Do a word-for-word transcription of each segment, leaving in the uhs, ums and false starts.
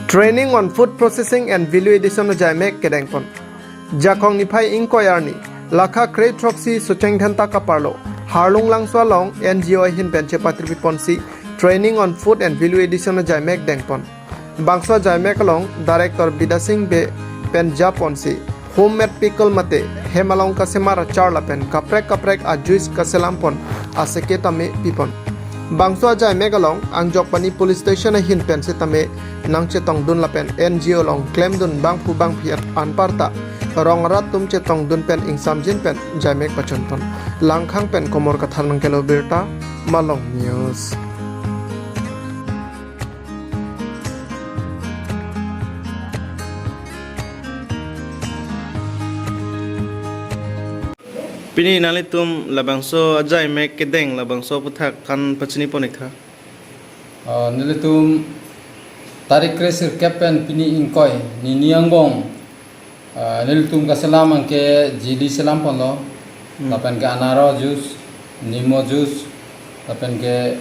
Training on Food Processing and Value Addition ajaimek kedengpon. Jakong niphai ingkoi arni, lakha kre throksi Socheng Dhenta kaparlo, Harlung Langso along N G O ahin pen chepatri ponsi Training on Food and Value Addition ajaimek dengpon. Bangso ajaimek along Director Bidya Sing Bey pen japonsi homemade pickle mate hem along kasemar achar lapen kaprek kaprek a juice kaselampon aseke tame pipon. Bangso ajaimek along Angjokpani Police Station ahin pen setame nangchetongdun lapen N G O along klemdun bangphu bangphi at anparta rong arat atum chetongdun pen ingsamjin pen jaimek pachunpon. Langkhang pen Komor Kathar nangkelo birta, Malong News. Pini nanglitum labangso ajaimek kedeng labangso aphuthak than pachini pon-iktha. Ah, nelitum tarik kre sirkep pen pini ingkoi, nini angbong, ah, nelitum kaselam abangke jili selam ponlo, Hmm. lapen ke anaro juice, nimo juice, lapen ke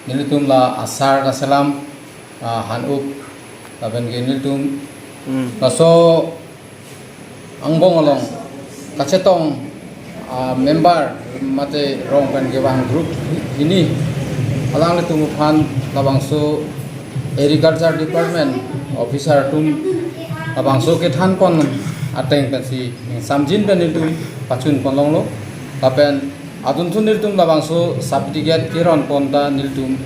nelitum la asar kaselam, ah, han-up, lapen ke nelitum Hmm. laso angbong along kachetong, ah, member mate rong pen kevang group hini alanglitum aphan labangso Agriculture Department officer atum labangso kethan pon ateng pensi samjin pen nelitum pachun pon longlo. Lapen adunthu nelitum labangso certificate keron pon ta nelitum,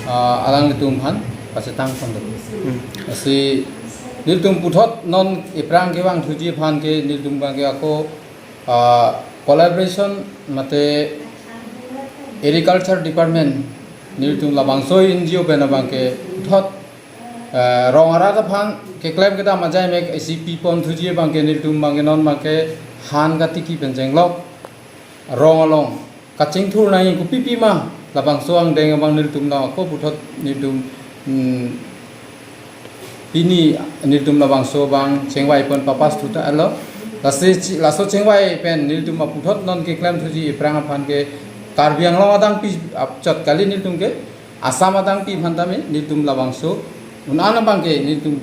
ah, alanglitum aphan pachetang ponlo. Hmm. Lasi nelitum puthot non ephrang kevang thuji aphan ke nelitum abangke ako, ah, collaboration mate Agriculture Department nelitum labangso N G O pen abangke puthot, ah, rong arat aphan keklem kedam ajaimek isi pipon thuji abangke nelitum abangke non abangke han katiki pen chenglok rong along kachingthur nangji kopi pima labangso angdeng abang nelitum nang ako puthot nelitum, hmm, pini nelitum labangso abang chengvai pon papas thuta alo. Lasi chi-, laso chengvai pen nelitum aputhot non keklem thuji ephrang aphan ke Karbi Anglong adang pi apchot kali nelitum ke Assam adang pi aphan tame nelitum labangso un-an abangke nelitum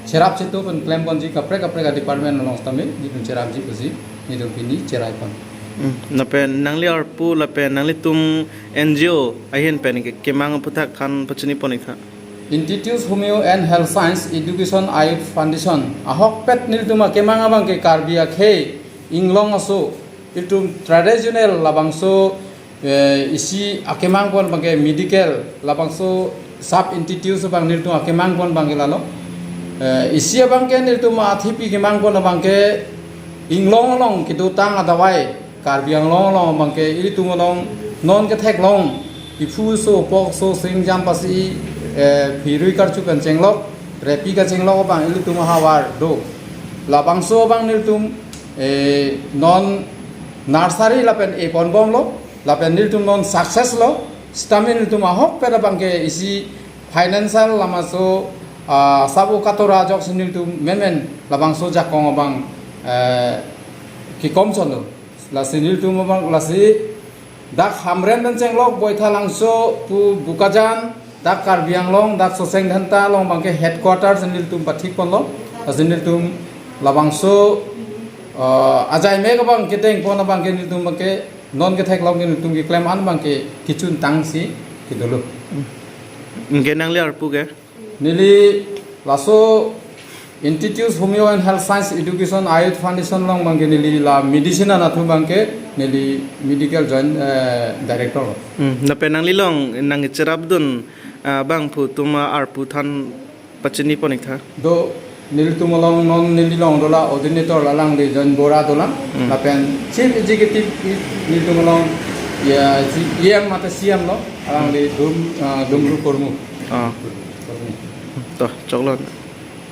cherap chetu pen klem ponji kaprek kaprek a department along tame nelitum cherapji pusi nelitum pini cherai pon. Hmm, lapen nangli arpu lapen nanglitum N G O ahin pen ke kemang aphuthak than pachini pon-iktha. Institute Homeo and Health Science Education Ayush Foundation ahokpet nelitum akemang abangke Karbi akhei inglong aso itum traditional labangso, eh, isi akemang pon abangke medical labangso sub institute abang nelitum akemang pon abangke lalo. Eh, isi abangke nelitum athipi kemang pon abangke inglong along kedotang adawai Karbi Anglong along abangke ilitum along non ketheklong iphu so pok so singjam pasi, eh, phirui karchu pen chenglok repi kachenglok abang ilitum ahavar do. Labangso abang nelitum, eh, non nursery lapen epon bomlo, lapen nelitum non success lo, sitame nelitum ahokpet abangke isi financial lamaso, ah, sabo katora ajoksi nelitum menmen labangso jakong abang, eh, kekom chotlo. Lasi nelitum abang lasi dak Hamren pen chenglok Boithalangso pu Bokajan, dak Karbi Anglong, dak Socheng Dhenta along abangke headquarters nelitum pathik ponlo. Lasi nelitum labangso, eh, ajaimek abang kedeng pon abangke nelitum abangke non ketheklong ke nelitum keklem an abangke kechuntangsi kedolo. Anke nangli arpu ke? Neli laso Institute Homeo and Health Science Education Ayush Foundation along abangke neli la medicine anatthu abangke neli medical joint, eh, director lo. Hmm, lapen nanglilong nangcherapdun, ah, bangphu atum arpu than pachini pon-iktha. Do nelitum along non nelilong dola ordinator alangli Join Bora dola. Hmm. Lapen chief executive nelitum along ya si E M mate C M lo alangli Dum, ah, Dumru Kormu. Ah. Kormu. To, choklo.